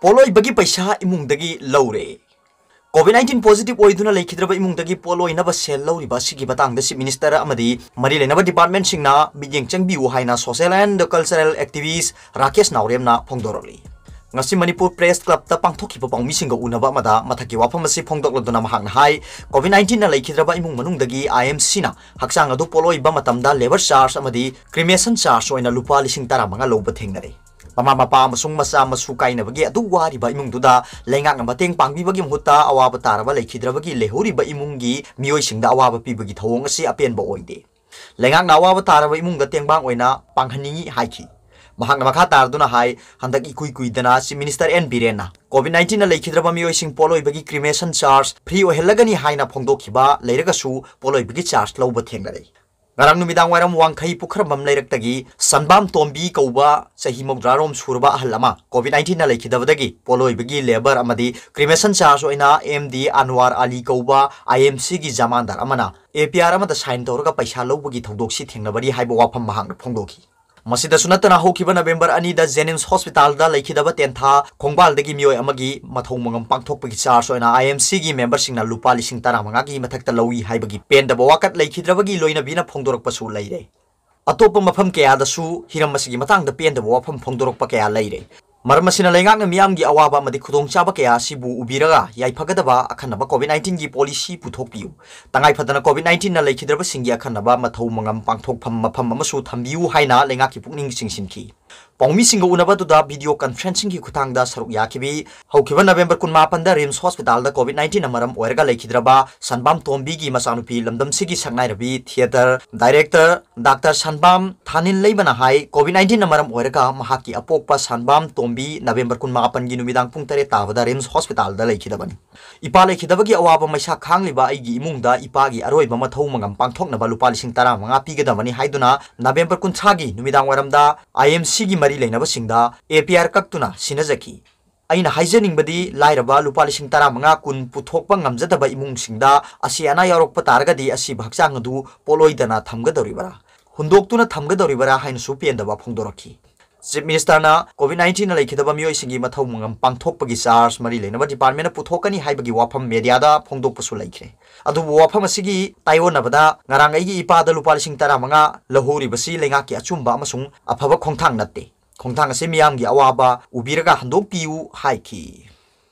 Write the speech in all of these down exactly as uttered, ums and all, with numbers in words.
ꯄꯣꯠꯂꯣꯏꯕꯒꯤ ꯄꯩꯁꯥ ꯏꯃꯨꯡꯗꯒꯤ ꯂꯧꯔꯦ꯫ COVID nineteen positive ꯑꯣꯏꯗꯨꯅ ꯂꯩꯈꯤꯗ꯭ꯔꯕ ꯏꯃꯨꯡꯗꯒꯤ ꯄꯣꯠꯂꯣꯏꯅꯕ ꯁꯦꯜ ꯂꯧꯔꯤꯕ ꯑꯁꯤꯒꯤ ꯃꯇꯥꯡꯗ Chief Minister ꯑꯃꯗꯤ ꯃꯔꯤ ꯂꯩꯅꯕ departmentꯁꯤꯡꯅ ꯃꯤꯠꯌꯦꯡ ꯆꯪꯕꯤꯌꯨ ꯍꯥꯏꯅ social and cultural activist Rakesh ꯅꯥꯎꯔꯦꯝꯅ ꯐꯣꯡꯗꯣꯔꯛꯂꯤ꯫ ꯉꯁꯤ ꯃꯅꯤꯄꯨꯔ Press Clubꯇ ꯄꯥꯡꯊꯣꯛꯈꯤꯕ ꯄꯥꯎꯃꯤꯁꯤꯡꯒ ꯎꯅꯕ ꯑꯃꯗ ꯃꯊꯛꯀꯤ ꯋꯥꯐꯝ ꯑꯁꯤ ꯐꯣꯡꯗꯣꯛꯂꯗꯨꯅ ꯃꯍꯥꯛꯅ ꯍꯥꯏ, COVID nineteenꯅ ꯂꯩꯈꯤꯗ꯭ꯔꯕ ꯏꯃꯨꯡ ꯃꯅꯨꯡꯗꯒꯤ IMCꯅ ꯍꯛꯆꯥꯡ ꯑꯗꯨ ꯄꯣꯠꯂꯣꯏꯕ ꯃꯇꯝꯗ labour charge ꯑꯃꯗꯤ cremation charge ꯑꯣꯏꯅ ꯂꯨꯄꯥ ꯂꯤꯁꯤꯡ ꯇꯔꯥꯃꯉꯥ ꯂꯧꯕ ꯊꯦꯡꯅꯔꯦ꯫ ꯃꯃꯥ ꯃꯄꯥ ꯑꯃꯁꯨꯡ ꯃꯆꯥ ꯃꯁꯨ ꯀꯥꯏꯅꯕꯒꯤ ꯑꯗꯨꯛ ꯋꯥꯔꯤꯕ ꯏꯃꯨꯡꯗꯨꯗ ꯂꯩꯉꯥꯛꯅ ꯃꯇꯦꯡ ꯄꯥꯡꯕꯤꯕꯒꯤ ꯃꯍꯨꯠꯇ ꯑꯋꯥꯕ ꯇꯥꯔꯕ ꯂꯩꯈꯤꯗ꯭ꯔꯕꯒꯤ ꯂꯩꯍꯧꯔꯤꯕ ꯏꯃꯨꯡꯒꯤ ꯃꯤꯑꯣꯏꯁꯤꯡꯗ ꯑꯋꯥꯕ ꯄꯤꯕꯒꯤ ꯊꯧꯑꯣꯡ ꯑꯁꯤ ꯑꯄꯦꯟꯕ ꯑꯣꯏꯗꯦ꯫ ꯂꯩꯉꯥꯛꯅ ꯑꯋꯥꯕ ꯇꯥꯔꯕ ꯏꯃꯨꯡꯗ ꯇꯦꯡꯕꯥꯡ ꯑꯣꯏꯅ ꯄꯥꯡꯍꯟꯅꯤꯡꯏ ꯍꯥꯏꯈꯤ꯫ ꯃꯍꯥꯛꯅ ꯃꯈꯥ ꯇꯥꯔꯗꯨꯅ ꯍꯥꯏ, ꯍꯟꯗꯛ ꯏꯀꯨꯏ ꯀꯨꯏꯗꯅ Chief Minister N ꯕꯤꯔꯦꯟꯅ COVID nineteenꯅ ꯂꯩꯈꯤꯗ꯭ꯔꯕ ꯃꯤꯑꯣꯏꯁꯤꯡ ꯄꯣꯠꯂꯣꯏꯕꯒꯤ cremation charge free ꯑꯣꯏꯍꯜꯂꯒꯅꯤ ꯍꯥꯏꯅ ꯐꯣꯡꯗꯣꯛꯈꯤꯕ ꯂꯩꯔꯒꯁꯨ ꯄꯣꯠꯂꯣꯏꯕꯒꯤ charge ꯂꯧꯕ ꯊꯦꯡꯅꯔꯦ꯫ ꯉꯔꯥꯡ ꯅꯨꯃꯤꯗꯥꯡ ꯋꯥꯏꯔꯝ ꯋꯥꯡꯈꯩ ꯄꯨꯈ꯭ꯔꯝꯕꯝ ꯂꯩꯔꯛꯇꯒꯤ ꯁꯟꯕꯥꯝ ꯇꯣꯝꯕꯤ ꯀꯧꯕ ꯆꯍꯤ ꯃꯧꯗ꯭ꯔꯥꯔꯣꯝ ꯁꯨꯔꯕ ꯑꯍꯜ ꯑꯃ COVID nineteenꯅ ꯂꯩꯈꯤꯗꯕꯗꯒꯤ ꯄꯣꯠꯂꯣꯏꯕꯒꯤ labour ꯑꯃꯗꯤ cremation charge ꯑꯣꯏꯅ MD ꯑꯟꯋꯥꯔ ꯑꯂꯤ ꯀꯧꯕ IMCꯒꯤ ꯖꯃꯥꯟꯗꯥꯔ ꯑꯃꯅ APR ꯑꯃꯗ sign ꯇꯧꯔꯒ ꯄꯩꯁꯥ ꯂꯧꯕꯒꯤ ꯊꯧꯗꯣꯛꯁꯤ ꯊꯦꯡꯅꯕꯅꯤ ꯍꯥꯏꯕ ꯋꯥꯐꯝ ꯃꯍꯥꯛꯅ ꯐꯣꯡꯗꯣꯛꯈꯤ꯫ ꯃꯁꯤꯗꯁꯨ ꯅꯠꯇꯅ ꯍꯧꯈꯤꯕ November ꯑꯅꯤꯗ JNIMS hospitalꯗ ꯂꯩꯈꯤꯗꯕ ꯇꯦꯟꯊꯥ ꯈꯣꯡꯕꯥꯜꯗꯒꯤ ꯃꯤꯑꯣꯏ ꯑꯃꯒꯤ ꯃꯊꯧ ꯃꯉꯝ ꯄꯥꯡꯊꯣꯛꯄꯒꯤ charge ꯑꯣꯏꯅ IMCꯒꯤ memberꯁꯤꯡꯅ ꯂꯨꯄꯥ ꯂꯤꯁꯤꯡ ꯇꯔꯥꯃꯉꯥꯒꯤ ꯃꯊꯛꯇ ꯂꯧꯏ ꯍꯥꯏꯕꯒꯤ ꯄꯦꯟꯗꯕ ꯋꯥꯀꯠ ꯂꯩꯈꯤꯗ꯭ꯔꯕꯒꯤ ꯂꯣꯏꯅꯕꯤꯅ ꯐꯣꯡꯗꯣꯔꯛꯄꯁꯨ ꯂꯩꯔꯦ꯫ ꯑꯇꯣꯞꯄ ꯃꯐꯝ ꯀꯌꯥꯗꯁꯨ ꯍꯤꯔꯝ ꯑꯁꯤꯒꯤ ꯃꯇꯥꯡꯗ ꯄꯦꯟꯗꯕ ꯋꯥꯐꯝ ꯐꯣꯡꯗꯣꯔꯛꯄ ꯀꯌꯥ ꯂꯩꯔꯦ꯫ ꯃꯔꯝ ꯑꯁꯤꯅ ꯂꯩꯉꯥꯛꯅ ꯃꯤꯌꯥꯝꯒꯤ ꯑꯋꯥꯕ ꯑꯃꯗꯤ ꯈꯨꯗꯣꯡꯆꯥꯕ ꯀꯌꯥ ꯑꯁꯤꯕꯨ ꯎꯕꯤꯔꯒ ꯌꯥꯏꯐꯒꯗꯕ ꯑꯈꯟꯅꯕ COVID nineteenꯒꯤ policy ꯄꯨꯊꯣꯛꯄꯤꯌꯨ꯫ ꯇꯉꯥꯏ ꯐꯗꯅ COVID nineteenꯅ ꯂꯩꯈꯤꯗ꯭ꯔꯕꯁꯤꯡꯒꯤ ꯑꯈꯟꯅꯕ ꯃꯊꯧ ꯃꯉꯝ ꯄꯥꯡꯊꯣꯛꯐꯝ ꯃꯐꯝ ꯑꯃꯁꯨ ꯊꯝꯕꯤꯌꯨ ꯍꯥꯏꯅ ꯂꯩꯉꯥꯛꯀꯤ ꯄꯨꯛꯅꯤꯡ ꯆꯤꯡꯁꯤꯟꯈꯤ꯫ ꯄꯥꯎꯃꯤꯁꯤꯡꯒ ꯎꯅꯕ ꯑꯗꯨꯗ video conferencingꯒꯤ ꯈꯨꯠꯊꯥꯡꯗ ꯁꯔꯨꯛ ꯌꯥꯈꯤꯕꯤ ꯍꯧꯈꯤꯕ November ꯀꯨꯟꯃꯥꯄꯟꯗ RIMS hospitalꯗ COVID nineteenꯅ ꯃꯔꯝ ꯑꯣꯏꯔꯒ ꯂꯩꯈꯤꯗ꯭ꯔꯕ ꯁꯟꯕꯥꯝ ꯇꯣꯝꯕꯤꯒꯤ ꯃꯆꯥꯅꯨꯄꯤ ꯂꯝꯗꯝꯁꯤꯒꯤ ꯁꯛꯅꯥꯏꯔꯕꯤ theatre director Doctor ꯁꯟꯕꯥꯝ ꯊꯥꯅꯤꯜ ꯂꯩꯃꯅ ꯍꯥꯏ, COVID nineteenꯅ ꯃꯔꯝ ꯑꯣꯏꯔꯒ ꯃꯍꯥꯛꯀꯤ ꯑꯄꯣꯛꯄ ꯁꯟꯕꯥꯝ ꯇꯣꯝꯕꯤ November ꯀꯨꯟꯃꯥꯄꯟꯒꯤ ꯅꯨꯃꯤꯗꯥꯡ ꯄꯨꯡ ꯇꯔꯦꯠ ꯇꯥꯕꯗ RIMS hospitalꯗ ꯂꯩꯈꯤꯗꯕꯅꯤ꯫ ꯏꯄꯥ ꯂꯩꯈꯤꯗꯕꯒꯤ ꯑꯋꯥꯕ ꯃꯩꯁꯥ ꯈꯥꯡꯂꯤꯕ ꯑꯩꯒꯤ ꯏꯃꯨꯡꯗ ꯏꯄꯥꯒꯤ ꯑꯔꯣꯏꯕ ꯃꯊꯧ ꯃꯉꯝ ꯄꯥꯡꯊꯣꯛꯅꯕ ꯂꯨꯄꯥ ꯂꯤꯁꯤꯡ ꯇꯔꯥꯃꯉꯥ ꯄꯤꯒꯗꯕꯅꯤ ꯍꯥꯏꯗꯨꯅ November ꯀꯨꯟꯊ꯭ꯔꯥꯒꯤ ꯅꯨꯃꯤꯗꯥꯡ ꯋꯥꯏꯔꯝꯗ IMCꯒꯤ ꯃꯔꯤ ꯂꯩꯅꯕꯁꯤꯡꯗ APR ꯀꯛꯇꯨꯅ ꯁꯤꯟꯅꯖꯈꯤ꯫ ꯑꯩꯅ ꯍꯥꯏꯖꯅꯤꯡꯕꯗꯤ ꯂꯥꯏꯔꯕ ꯂꯨꯄꯥ ꯂꯤꯁꯤꯡ ꯇꯔꯥꯃꯉꯥ ꯀꯨꯟ ꯄꯨꯊꯣꯛꯄ ꯉꯝꯖꯗꯕ ꯏꯃꯨꯡꯁꯤꯡꯗ ꯑꯁꯤ ꯑꯅꯥ ꯌꯥꯎꯔꯛꯄ ꯇꯥꯔꯒꯗꯤ ꯑꯁꯤꯕ ꯍꯛꯆꯥꯡ ꯑꯗꯨ ꯄꯣꯠꯂꯣꯏꯗꯅ ꯊꯝꯒꯗꯧꯔꯤꯕꯔꯥ, ꯍꯨꯟꯗꯣꯛꯇꯨꯅ ꯊꯝꯒꯗꯧꯔꯤꯕꯔꯥ ꯍꯥꯏꯅꯁꯨ ꯄꯦꯟꯗꯕ ꯐꯣꯡꯗꯣꯔꯛꯈꯤ꯫ Chief Minister ꯅ COVID nineteen ꯅ ꯂꯩꯈꯤꯗꯕ ꯃꯤꯑꯣꯏꯁꯤꯡꯒꯤ ꯃꯊꯧ ꯃꯉꯝ ꯄꯥꯡꯊꯣꯛꯄꯒꯤ charge ꯃꯔꯤ ꯂꯩꯅꯕ department ꯅ ꯄꯨꯊꯣꯛꯀꯅꯤ ꯍꯥꯏꯕꯒꯤ ꯋꯥꯐꯝ media ꯗ ꯐꯣꯡꯗꯣꯛꯄꯁꯨ ꯂꯩꯈ꯭ꯔꯦ꯫ ꯑꯗꯨꯕꯨ ꯋꯥꯐꯝ ꯑꯁꯤꯒꯤ ꯇꯥꯏꯑꯣꯟꯅꯕꯗ ꯉꯔꯥꯡ ꯑꯩꯒꯤ ꯏꯄꯥꯗ ꯂꯨꯄꯥ ꯂꯤꯁꯤꯡ ꯇꯔꯥꯃꯉꯥ ꯂꯧꯍꯧꯔꯤꯕꯁꯤ ꯂꯩꯉꯥꯛꯀꯤ ꯑꯆꯨꯝꯕ ꯑꯃꯁꯨꯡ ꯑꯐꯕ ꯈꯣꯡꯊꯥꯡ ꯅꯠꯇꯦ꯫ ꯈꯣꯡꯊꯥꯡ ꯑꯁꯤ ꯃꯤꯌꯥꯝꯒꯤ ꯑꯋꯥꯕ ꯎꯕꯤꯔꯒ ꯍꯟꯗꯣꯛꯄꯤꯌꯨ ꯍꯥꯏꯈꯤ꯫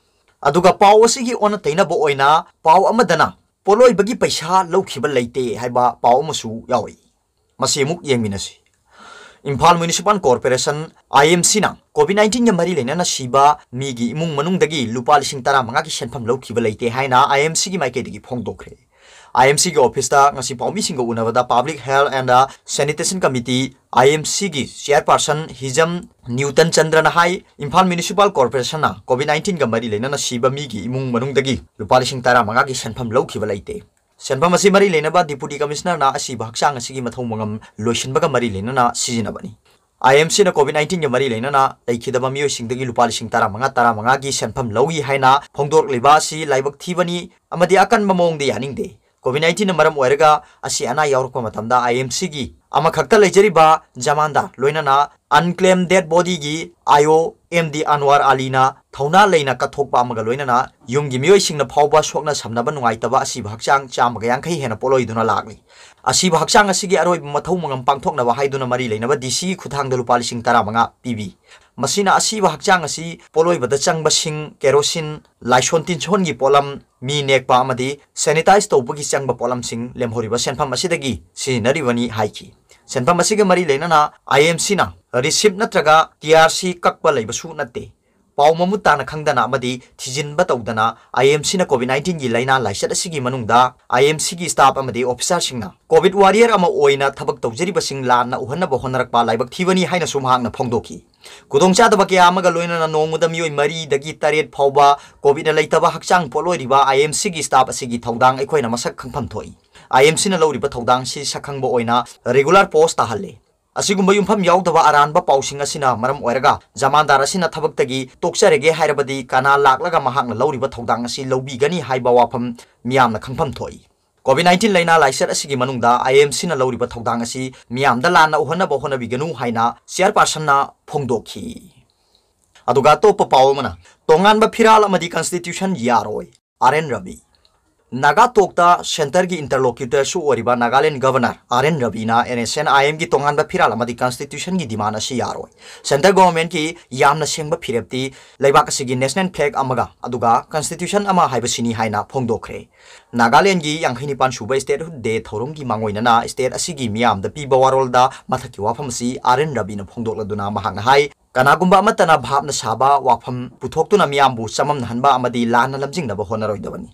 ꯑꯗꯨꯒ ꯄꯥꯎ ꯑꯁꯤꯒꯤ ꯑꯣꯟꯅ ꯇꯩꯅꯕ ꯑꯣꯏꯅ ꯄꯥꯎ ꯑꯃꯗꯅ ꯄꯣꯠꯂꯣꯏꯕꯒꯤ ꯄꯩꯁꯥ ꯂꯧꯈꯤꯕ ꯂꯩꯇꯦ ꯍꯥꯏꯕ ꯄꯥꯎ ꯑꯃꯁꯨ ꯌꯥꯎꯔꯤ꯫ ꯃꯁꯤ ꯑꯃꯨꯛ ꯌꯦꯡꯃꯤꯟꯅꯁꯤ꯫ Imphal Municipal Corporation, I M C ꯅ COVID nineteen ꯒ ꯃꯔꯤ ꯂꯩꯅꯅ ꯁꯤꯕ ꯃꯤꯒꯤ ꯏꯃꯨꯡ ꯃꯅꯨꯡꯗꯒꯤ ꯂꯨꯄꯥ ꯂꯤꯁꯤꯡ ꯇꯔꯥꯃꯉꯥꯒꯤ ꯁꯦꯟꯐꯝ ꯂꯧꯈꯤꯕ ꯂꯩꯇꯦ ꯍꯥꯏꯅ I M C ꯒꯤ ꯃꯥꯏꯀꯩꯗꯒꯤ ꯐꯣꯡꯗꯣꯛꯈ꯭ꯔꯦ꯫ I M C ꯒꯤ office ꯇ ꯉꯁꯤ ꯄꯥꯎꯃꯤꯁꯤꯡꯒ ꯎꯅꯕꯗ Public Health and Sanitation Committee, I M C ꯒꯤ chairperson ꯍꯤꯖꯝ ꯅ꯭ꯌꯨꯇꯟ ꯆꯟꯗ꯭ꯔꯅ ꯍꯥꯏ, ꯏꯝꯐꯥꯜ Municipal Corporation ꯅ COVID nineteen ꯒ ꯃꯔꯤ ꯂꯩꯅꯅ ꯁꯤꯕ ꯃꯤꯒꯤ ꯏꯃꯨꯡ ꯃꯅꯨꯡꯗꯒꯤ ꯂꯨꯄꯥ ꯂꯤꯁꯤꯡ ꯇꯔꯥꯃꯉꯥꯒꯤ ꯁꯦꯟꯐꯝ ꯂꯧꯈꯤꯕ ꯂꯩꯇꯦ꯫ ꯁꯦꯟꯐꯝ ꯑꯁꯤ ꯃꯔꯤ ꯂꯩꯅꯕ Deputy Commissioner ꯅ ꯑꯁꯤꯕ ꯍꯛꯆꯥꯡ ꯑꯁꯤꯒꯤ ꯃꯊꯧ ꯃꯉꯝ ꯂꯣꯏꯁꯤꯟꯕꯒ ꯃꯔꯤ ꯂꯩꯅꯅ ꯁꯤꯖꯤꯟꯅꯕꯅꯤ꯫ I M C ꯅ COVID nineteen ꯒ ꯃꯔꯤ ꯂꯩꯅꯅ ꯂꯩꯈꯤꯗꯕ ꯃꯤꯑꯣꯏꯁꯤꯡꯗꯒꯤ ꯂꯨꯄꯥ ꯂꯤꯁꯤꯡ ꯇꯔꯥꯃꯉꯥ, ꯇꯔꯥꯃꯉꯥꯒꯤ ꯁꯦꯟꯐꯝ ꯂꯧꯏ ꯍꯥꯏꯅ ꯐꯣꯡꯗꯣꯔꯛꯂꯤꯕ ꯑꯁꯤ ꯂꯥꯏꯕꯛ ꯊꯤꯕꯅꯤ ꯑꯃꯗꯤ ꯑꯀꯟꯕ ꯃꯑꯣꯡꯗ ꯌꯥꯅꯤꯡꯗꯦ꯫ COVID nineteen ꯅ ꯃꯔꯝ ꯑꯣꯏꯔꯒ ꯑꯁꯤ ꯑꯅꯥ ꯌꯥꯎꯔꯛꯄ ꯃꯇꯝꯗ I M C ꯒꯤ ꯑꯃꯈꯛꯇ ꯂꯩꯖꯔꯤꯕ ꯖꯃꯥꯟꯗꯥꯔ ꯂꯣꯏꯅꯅ unclaimed dead body ꯒꯤ I O M D ꯑꯟꯋꯥꯔ ꯑꯂꯤꯅ ꯊꯧꯅꯥ ꯂꯩꯅ ꯀꯠꯊꯣꯛꯄ ꯑꯃꯒ ꯂꯣꯏꯅꯅ ꯌꯨꯝꯒꯤ ꯃꯤꯑꯣꯏꯁꯤꯡꯅ ꯐꯥꯎꯕ ꯁꯣꯛꯅ ꯁꯝꯅꯕ ꯅꯨꯡꯉꯥꯏꯇꯕ ꯑꯁꯤꯕ ꯍꯛꯆꯥꯡ ꯆꯥꯝꯃꯒ ꯌꯥꯡꯈꯩ ꯍꯦꯟꯅ ꯄꯣꯠꯂꯣꯏꯗꯨꯅ ꯂꯥꯛꯂꯤ꯫ ꯑꯁꯤꯕ ꯍꯛꯆꯥꯡ ꯑꯁꯤꯒꯤ ꯑꯔꯣꯏꯕ ꯃꯊꯧ ꯃꯉꯝ ꯄꯥꯡꯊꯣꯛꯅꯕ ꯍꯥꯏꯗꯨꯅ ꯃꯔꯤ ꯂꯩꯅꯕ D C ꯒꯤ ꯈꯨꯠꯊꯥꯡꯗ ꯂꯨꯄꯥ ꯂꯤꯁꯤꯡ ꯇꯔꯥꯃꯉꯥ ꯄꯤꯕꯤ꯫ ꯃꯁꯤꯅ ꯑꯁꯤꯕ ꯍꯛꯆꯥꯡ ꯑꯁꯤ ꯄꯣꯠꯂꯣꯏꯕꯗ ꯆꯪꯕ ꯁꯤꯡ, ꯀꯦꯔꯣꯁꯤꯟ, ꯂꯥꯏꯁꯣꯟ ꯇꯤꯟꯁꯣꯟꯒꯤ ꯄꯣꯠꯂꯝ, ꯃꯤ ꯅꯦꯛꯄ ꯑꯃꯗꯤ sanitize ꯇꯧꯕꯒꯤ ꯆꯪꯕ ꯄꯣꯠꯂꯝꯁꯤꯡ ꯂꯦꯝꯍꯧꯔꯤꯕ ꯁꯦꯟꯐꯝ ꯑꯁꯤꯗꯒꯤ ꯁꯤꯖꯤꯟꯅꯔꯤꯕꯅꯤ ꯍꯥꯏꯈꯤ꯫ ꯁꯦꯟꯐꯝ ꯑꯁꯤꯒ ꯃꯔꯤ ꯂꯩꯅꯅ I M C ꯅ receipt ꯅꯠꯇ꯭ꯔꯒ T R C ꯀꯛꯄ ꯂꯩꯕꯁꯨ ꯅꯠꯇꯦ꯫ ꯄꯥꯎ ꯃꯃꯨꯠ ꯇꯥꯅ ꯈꯪꯗꯅ ꯑꯃꯗꯤ ꯊꯤꯖꯤꯟꯕ ꯇꯧꯗꯅ I M C ꯅ COVID nineteen ꯒꯤ ꯂꯥꯏꯅꯥ ꯂꯥꯏꯆꯠ ꯑꯁꯤꯒꯤ ꯃꯅꯨꯡꯗ I M C ꯒꯤ staff ꯑꯃꯗꯤ officer ꯁꯤꯡꯅ COVID warrior ꯑꯃ ꯑꯣꯏꯅ ꯊꯕꯛ ꯇꯧꯖꯔꯤꯕꯁꯤꯡ ꯂꯥꯟꯅ ꯎꯍꯟꯅꯕ ꯍꯣꯠꯅꯔꯛꯄ ꯂꯥꯏꯕꯛ ꯊꯤꯕꯅꯤ ꯍꯥꯏꯅꯁꯨ ꯃꯍꯥꯛꯅ ꯐꯣꯡꯗꯣꯛꯈꯤ꯫ ꯈꯨꯗꯣꯡꯆꯥꯗꯕ ꯀꯌꯥ ꯑꯃꯒ ꯂꯣꯏꯅꯅ ꯅꯣꯡꯃꯗ ꯃꯤꯑꯣꯏ ꯃꯔꯤꯗꯒꯤ ꯇꯔꯦꯠ ꯐꯥꯎꯕ COVID ꯅ ꯂꯩꯇꯕ ꯍꯛꯆꯥꯡ ꯄꯣꯠꯂꯣꯏꯔꯤꯕ I M C ꯒꯤ staff ꯑꯁꯤꯒꯤ ꯊꯧꯗꯥꯡ ꯑꯩꯈꯣꯏꯅ ꯃꯁꯛ ꯈꯪꯐꯝ ꯊꯣꯛꯏ꯫ I M C ꯅ ꯂꯧꯔꯤꯕ ꯊꯧꯗꯥꯡ ꯑꯁꯤ ꯁꯛꯈꯪꯕ ꯑꯣꯏꯅ regular post ꯇꯥꯍꯜꯂꯤ꯫ ꯑꯁꯤꯒꯨꯝꯕ ꯌꯨꯝꯐꯝ ꯌꯥꯎꯗꯕ ꯑꯔꯥꯟꯕ ꯄꯥꯎꯁꯤꯡ ꯑꯁꯤꯅ ꯃꯔꯝ ꯑꯣꯏꯔꯒ ꯖꯃꯥꯟꯗꯥꯔ ꯑꯁꯤꯅ ꯊꯕꯛꯇꯒꯤ ꯇꯣꯛꯆꯔꯒꯦ ꯍꯥꯏꯔꯕꯗꯤ ꯀꯅꯥ ꯂꯥꯛꯂꯒ ꯃꯍꯥꯛꯅ ꯂꯧꯔꯤꯕ ꯊꯧꯗꯥꯡ ꯑꯁꯤ ꯂꯧꯕꯤꯒꯅꯤ ꯍꯥꯏꯕ ꯋꯥꯐꯝ ꯃꯤꯌꯥꯝꯅ ꯈꯪꯐꯝ ꯊꯣꯛꯏ꯫ COVID nineteen ꯂꯥꯏꯅꯥ ꯂꯥꯏꯆꯠ ꯑꯁꯤꯒꯤ ꯃꯅꯨꯡꯗ IMCꯅ ꯂꯧꯔꯤꯕ ꯊꯧꯗꯥꯡ ꯑꯁꯤ ꯃꯤꯌꯥꯝꯗ ꯂꯥꯟꯅ ꯎꯍꯟꯅꯕ ꯍꯣꯠꯅꯕꯤꯒꯅꯨ ꯍꯥꯏꯅ chairpersonꯅ ꯐꯣꯡꯗꯣꯛꯈꯤ꯫ ꯑꯗꯨꯒ ꯑꯇꯣꯞꯄ ꯄꯥꯎ ꯑꯃꯅ, ꯇꯣꯉꯥꯟꯕ ꯐꯤꯔꯥꯜ ꯑꯃꯗꯤ constitution ꯌꯥꯔꯣꯏ, R N Ravi꯫ ꯅꯥꯒꯥ talkꯇ centreꯒꯤ interlocutorꯁꯨ ꯑꯣꯏꯔꯤꯕ Nagaland Governor R N Raviꯅ NSCN-IMꯒꯤ ꯇꯣꯉꯥꯟꯕ ꯐꯤꯔꯥꯜ ꯑꯃꯗꯤ constitutionꯒꯤ demand ꯑꯁꯤ ꯌꯥꯔꯣꯏ꯫ Centre governmentꯀꯤ ꯌꯥꯝꯅ ꯁꯦꯡꯕ ꯐꯤꯔꯦꯞꯇꯤ ꯂꯩꯕꯥꯛ ꯑꯁꯤꯒꯤ national flag ꯑꯃꯒ ꯑꯗꯨꯒ constitution ꯑꯃ ꯍꯥꯏꯕꯁꯤꯅꯤ ꯍꯥꯏꯅ ꯐꯣꯡꯗꯣꯛꯈ꯭ꯔꯦ꯫ ꯅꯥꯒꯥꯂꯦꯟꯒꯤ ꯌꯥꯡꯈꯩ ꯅꯤꯄꯥꯟ ꯁꯨꯕ Statehood Day ꯊꯧꯔꯝꯒꯤ ꯃꯥꯡꯑꯣꯏꯅꯅ state ꯑꯁꯤꯒꯤ ꯃꯤꯌꯥꯝꯗ ꯄꯤꯕ ꯋꯥꯔꯣꯜꯗ ꯃꯊꯛꯀꯤ ꯋꯥꯐꯝ ꯑꯁꯤ R N Raviꯅ ꯐꯣꯡꯗꯣꯛꯂꯗꯨꯅ ꯃꯍꯥꯛꯅ ꯍꯥꯏ, ꯀꯅꯥꯒꯨꯝꯕ ꯑꯃꯠꯇꯅ ꯚꯥꯞꯅ ꯁꯥꯕ ꯋꯥꯐꯝ ꯄꯨꯊꯣꯛꯇꯨꯅ ꯃꯤꯌꯥꯝꯕꯨ ꯆꯃꯝꯅꯍꯟꯕ ꯑꯃꯗꯤ ꯂꯥꯟꯅ ꯂꯝꯖꯤꯡꯅꯕ ꯍꯣꯠꯅꯔꯣꯏꯗꯕꯅꯤ꯫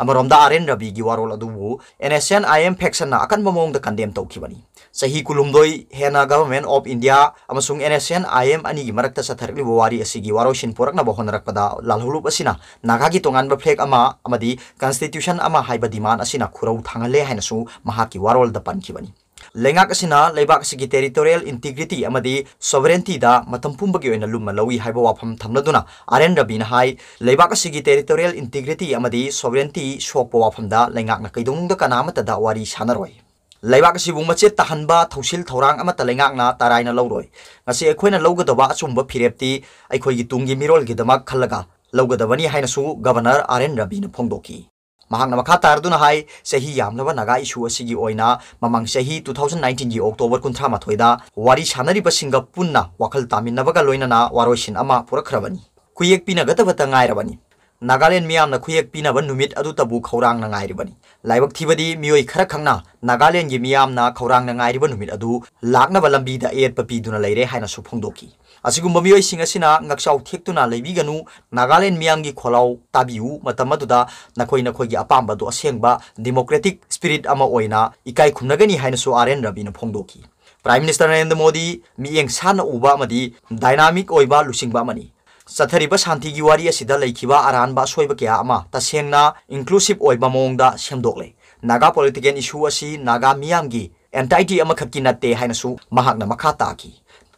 ꯑꯃꯔꯣꯝꯗ R N Raviꯒꯤ ꯋꯥꯔꯣꯜ ꯑꯗꯨꯕꯨ NSCN-IM factionꯅ ꯑꯀꯟꯕ ꯃꯑꯣꯡꯗ condemn ꯇꯧꯈꯤꯕꯅꯤ꯫ ꯆꯍꯤ ꯀꯨꯟꯍꯨꯝꯗꯣꯏ ꯍꯦꯟꯅ Government of India ꯑꯃꯁꯨꯡ NSCN-IM ꯑꯅꯤꯒꯤ ꯃꯔꯛꯇ ꯆꯠꯊꯔꯛꯂꯤꯕ ꯋꯥꯔꯤ ꯑꯁꯤꯒꯤ ꯋꯥꯔꯣꯏꯁꯤꯟ ꯄꯨꯔꯛꯅꯕ ꯍꯣꯠꯅꯔꯛꯄꯗ ꯂꯥꯜꯍꯧꯂꯨꯞ ꯑꯁꯤꯅ ꯅꯥꯒꯥꯒꯤ ꯇꯣꯉꯥꯟꯕ flag ꯑꯃ ꯑꯃꯗꯤ constitution ꯑꯃ ꯍꯥꯏꯕ demand ꯑꯁꯤꯅ ꯈꯨꯔꯧ ꯊꯥꯡꯍꯜꯂꯦ ꯍꯥꯏꯅꯁꯨ ꯃꯍꯥꯛꯀꯤ ꯋꯥꯔꯣꯜꯗ ꯄꯟꯈꯤꯕꯅꯤ꯫ ꯂꯩꯉꯥꯛ ꯑꯁꯤꯅ ꯂꯩꯕꯥꯛ ꯑꯁꯤꯒꯤ territorial integrity ꯑꯃꯗꯤ sovereigntyꯗ ꯃꯇꯝ ꯄꯨꯝꯕꯒꯤ ꯑꯣꯏꯅ ꯂꯨꯝꯅ ꯂꯧꯏ ꯍꯥꯏꯕ ꯋꯥꯐꯝ ꯊꯝꯂꯗꯨꯅ R N Raviꯅ ꯍꯥꯏ, ꯂꯩꯕꯥꯛ ꯑꯁꯤꯒꯤ territorial integrity ꯑꯃꯗꯤ sovereignty ꯁꯣꯛꯄ ꯋꯥꯐꯝꯗ ꯂꯩꯉꯥꯛꯅ ꯀꯩꯗꯧꯅꯨꯡꯗ ꯀꯅꯥ ꯑꯃꯠꯇꯗ ꯋꯥꯔꯤ ꯁꯥꯟꯅꯔꯣꯏ꯫ ꯂꯩꯕꯥꯛ ꯑꯁꯤꯕꯨ ꯃꯆꯦꯠ ꯇꯥꯍꯟꯕ ꯊꯧꯁꯤꯜ ꯊꯧꯔꯥꯡ ꯑꯃꯠꯇ ꯂꯩꯉꯥꯛꯅ ꯇꯔꯥꯏꯅ ꯂꯧꯔꯣꯏ꯫ ꯉꯁꯤ ꯑꯩꯈꯣꯏꯅ ꯂꯧꯒꯗꯕ ꯑꯆꯨꯝꯕ ꯐꯤꯔꯦꯞꯇꯤ ꯑꯩꯈꯣꯏꯒꯤ ꯇꯨꯡꯒꯤ ꯃꯤꯔꯣꯜꯒꯤꯗꯃꯛ ꯈꯜꯂꯒ ꯂꯧꯒꯗꯕꯅꯤ ꯍꯥꯏꯅꯁꯨ Governor R N Raviꯅ ꯐꯣꯡꯗꯣꯛꯈꯤ꯫ ꯃꯍꯥꯛꯅ ꯃꯈꯥ ꯇꯥꯔꯗꯨꯅ ꯍꯥꯏ, ꯆꯍꯤ ꯌꯥꯝꯂꯕ ꯅꯥꯒꯥ issue ꯑꯁꯤꯒꯤ ꯑꯣꯏꯅ ꯃꯃꯥꯡ ꯆꯍꯤ two thousand nineteenꯒꯤ October ꯀꯨꯟꯊ꯭ꯔꯥ ꯃꯥꯊꯣꯏꯗ ꯋꯥꯔꯤ ꯁꯥꯅꯔꯤꯕꯁꯤꯡꯒ ꯄꯨꯟꯅ ꯋꯥꯈꯜ ꯇꯥꯃꯤꯟꯅꯕꯒ ꯂꯣꯏꯅꯅ ꯋꯥꯔꯣꯏꯁꯤꯟ ꯑꯃ ꯄꯨꯔꯛꯈ꯭ꯔꯕꯅꯤ꯫ ꯈꯨꯌꯦꯛ ꯄꯤꯅꯒꯗꯕꯇ ꯉꯥꯏꯔꯕꯅꯤ꯫ ꯅꯥꯒꯥꯂꯦꯟ ꯃꯤꯌꯥꯝꯅ ꯈꯨꯌꯦꯛ ꯄꯤꯅꯕ ꯅꯨꯃꯤꯠ ꯑꯗꯨꯇꯕꯨ ꯈꯧꯔꯥꯡꯅ ꯉꯥꯏꯔꯤꯕꯅꯤ꯫ ꯂꯥꯏꯕꯛ ꯊꯤꯕꯗꯤ ꯃꯤꯑꯣꯏ ꯈꯔ ꯈꯛꯅ ꯅꯥꯒꯥꯂꯦꯟꯒꯤ ꯃꯤꯌꯥꯝꯅ ꯈꯧꯔꯥꯡꯅ ꯉꯥꯏꯔꯤꯕ ꯅꯨꯃꯤꯠ ꯑꯗꯨ ꯂꯥꯛꯅꯕ ꯂꯝꯕꯤꯗ ꯑꯌꯦꯠꯄ ꯄꯤꯗꯨꯅ ꯂꯩꯔꯦ ꯍꯥꯏꯅꯁꯨ ꯐꯣꯡꯗꯣꯛꯈꯤ꯫ ꯑꯁꯤꯒꯨꯝꯕ ꯃꯤꯑꯣꯏꯁꯤꯡ ꯑꯁꯤꯅ ꯉꯛꯆꯥꯎ ꯊꯦꯛꯇꯨꯅ ꯂꯩꯕꯤꯒꯅꯨ, ꯅꯥꯒꯥꯂꯦꯟ ꯃꯤꯌꯥꯝꯒꯤ ꯈꯣꯜꯂꯥꯎ ꯇꯥꯕꯤꯌꯨ, ꯃꯇꯝ ꯑꯗꯨꯗ ꯅꯈꯣꯏ ꯅꯈꯣꯏꯒꯤ ꯑꯄꯥꯝꯕꯗꯨ ꯑꯁꯦꯡꯕ democratic spirit ꯑꯃ ꯑꯣꯏꯅ ꯏꯀꯥꯏ ꯈꯨꯝꯅꯒꯅꯤ ꯍꯥꯏꯅꯁꯨ R N Raviꯅ ꯐꯣꯡꯗꯣꯛꯈꯤ꯫ Prime Minister ꯅꯔꯦꯟꯗ꯭ꯔ ꯃꯣꯗꯤ ꯃꯤꯠꯌꯦꯡ ꯁꯥꯟꯅ ꯎꯕ ꯑꯃꯗꯤ dynamic ꯑꯣꯏꯕ ꯂꯨꯆꯤꯡꯕ ꯑꯃꯅꯤ꯫ ꯆꯠꯊꯔꯤꯕ ꯁꯥꯟꯇꯤꯒꯤ ꯋꯥꯔꯤ ꯑꯁꯤꯗ ꯂꯩꯈꯤꯕ ꯑꯔꯥꯟꯕ ꯑꯁꯣꯏꯕ ꯀꯌꯥ ꯑꯃ ꯇꯁꯦꯡꯅ inclusive ꯑꯣꯏꯕ ꯃꯑꯣꯡꯗ ꯁꯦꯝꯗꯣꯛꯂꯦ꯫ ꯅꯥꯒꯥ political issue ꯑꯁꯤ ꯅꯥꯒꯥ ꯃꯤꯌꯥꯝꯒꯤ entity ꯑꯃꯈꯛꯀꯤ ꯅꯠꯇꯦ ꯍꯥꯏꯅꯁꯨ ꯃꯍꯥꯛꯅ ꯃꯈꯥ ꯇꯥꯈꯤ꯫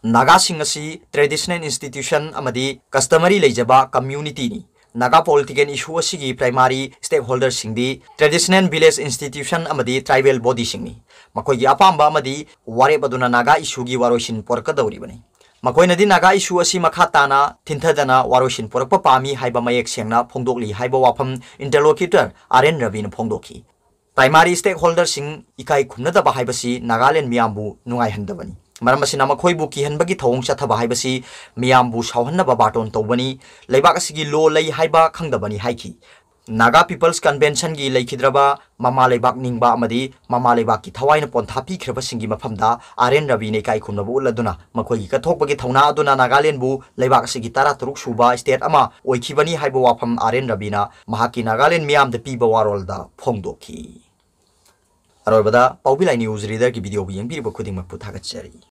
ꯅꯥꯒꯥꯁꯤꯡ ꯑꯁꯤ traditional institution ꯑꯃꯗꯤ customary ꯂꯩꯖꯕ communityꯅꯤ꯫ ꯅꯥꯒꯥ ꯄꯣꯂꯤꯇꯤꯀꯦꯜ ꯏꯁꯨ ꯑꯁꯤꯒꯤ ꯄ꯭ꯔꯥꯏꯃꯥꯔꯤ ꯁ꯭ꯇꯦꯛ ꯍꯣꯜꯗꯔꯁꯤꯡꯗꯤ ꯇ꯭ꯔꯦꯗꯤꯁꯅꯦꯜ ꯚꯤꯂꯦꯖ ꯏꯟꯁꯇꯤꯇ꯭ꯌꯨꯁꯟ ꯑꯃꯗꯤ ꯇ꯭ꯔꯥꯏꯕꯦꯜ ꯕꯣꯗꯤꯁꯤꯡꯅꯤ꯫ ꯃꯈꯣꯏꯒꯤ ꯑꯄꯥꯝꯕ ꯑꯃꯗꯤ ꯋꯥꯔꯦꯞ ꯑꯗꯨꯅ ꯅꯥꯒꯥ ꯏꯁꯨꯒꯤ ꯋꯥꯔꯣꯏꯁꯤꯟ ꯄꯨꯔꯛꯀꯗꯧꯔꯤꯕꯅꯤ꯫ ꯃꯈꯣꯏꯅꯗꯤ ꯅꯥꯒꯥ ꯏꯁꯨ ꯑꯁꯤ ꯃꯈꯥ ꯇꯥꯅ ꯊꯤꯟꯊꯗꯅ ꯋꯥꯔꯣꯏꯁꯤꯟ ꯄꯨꯔꯛꯄ ꯄꯥꯝꯃꯤ ꯍꯥꯏꯕ ꯃꯌꯦꯛ ꯁꯦꯡꯅ ꯐꯣꯡꯗꯣꯛꯂꯤ ꯍꯥꯏꯕ ꯋꯥꯐꯝ ꯏꯟꯇꯔꯂꯣꯀ꯭ꯌꯨꯇꯔ ꯑꯥꯔ ꯑꯦꯟ ꯔꯕꯤꯅ ꯐꯣꯡꯗꯣꯛꯈꯤ꯫ ꯄ꯭ꯔꯥꯏꯃꯥꯔꯤ ꯁ꯭ꯇꯦꯛ ꯍꯣꯜꯗꯔꯁꯤꯡ ꯏꯀꯥꯏ ꯈꯨꯝꯅꯗꯕ ꯍꯥꯏꯕꯁꯤ ꯅꯥꯒꯥꯂꯦꯟ ꯃꯤꯌꯥꯝꯕꯨ ꯅꯨꯡꯉꯥꯏꯍꯟꯗꯕꯅꯤ꯫ ꯃꯔꯝ ꯑꯁꯤꯅ ꯃꯈꯣꯏꯕꯨ ꯀꯤꯍꯟꯕꯒꯤ ꯊꯧꯑꯣꯡ ꯆꯠꯊꯕ ꯍꯥꯏꯕꯁꯤ ꯃꯤꯌꯥꯝꯕꯨ ꯁꯥꯎꯍꯟꯅꯕ ꯕꯥꯔꯇꯣꯟ ꯇꯧꯕꯅꯤ꯫ ꯂꯩꯕꯥꯛ ꯑꯁꯤꯒꯤ ꯂꯣ ꯂꯩ ꯍꯥꯏꯕ ꯈꯪꯗꯕꯅꯤ ꯍꯥꯏꯈꯤ꯫ ꯅꯥꯒꯥ ꯄꯤꯄꯜꯁ ꯀꯟꯚꯦꯟꯁꯟꯒꯤ ꯂꯩꯈꯤꯗ꯭ꯔꯕ ꯃꯃꯥ ꯂꯩꯕꯥꯛ ꯅꯤꯡꯕ ꯑꯃꯗꯤ ꯃꯃꯥ ꯂꯩꯕꯥꯛꯀꯤ ꯊꯋꯥꯏꯅ ꯄꯣꯟꯊꯥ ꯄꯤꯈ꯭ꯔꯕꯁꯤꯡꯒꯤ ꯃꯐꯝꯗ ꯑꯥꯔ ꯑꯦꯟ ꯔꯕꯤꯅ ꯏꯀꯥꯏ ꯈꯨꯝꯅꯕ ꯎꯠꯂꯗꯨꯅ ꯃꯈꯣꯏꯒꯤ ꯀꯠꯊꯣꯛꯄꯒꯤ ꯊꯧꯅꯥ ꯑꯗꯨꯅ ꯅꯥꯒꯥꯂꯦꯟꯕꯨ ꯂꯩꯕꯥꯛ ꯑꯁꯤꯒꯤ ꯇꯔꯥ ꯇꯔꯨꯛ ꯁꯨꯕ ꯁ꯭ꯇꯦꯠ ꯑꯃ ꯑꯣꯏꯈꯤꯕꯅꯤ ꯍꯥꯏꯕ ꯋꯥꯐꯝ ꯑꯥꯔ ꯑꯦꯟ ꯔꯕꯤꯅ ꯃꯍꯥꯛꯀꯤ ꯅꯥꯒꯥꯂꯦꯟ ꯃꯤꯌꯥꯝꯗ ꯄꯤꯕ ꯋꯥꯔꯣꯜꯗ ꯐꯣꯡꯗꯣꯛꯈꯤ꯫ ꯑꯔꯣꯏꯕꯗ ꯄꯥꯎꯕꯤ ꯂꯥꯏ ꯅ꯭ꯌꯨꯁ ꯔꯤꯗꯔꯒꯤ ꯚꯤꯗꯤꯑꯣꯕꯨ ꯌꯦꯡꯕꯤꯔꯤꯕ ꯈꯨꯗꯤꯡꯃꯛꯄꯨ ꯊꯥꯒꯠꯆꯔꯤ꯫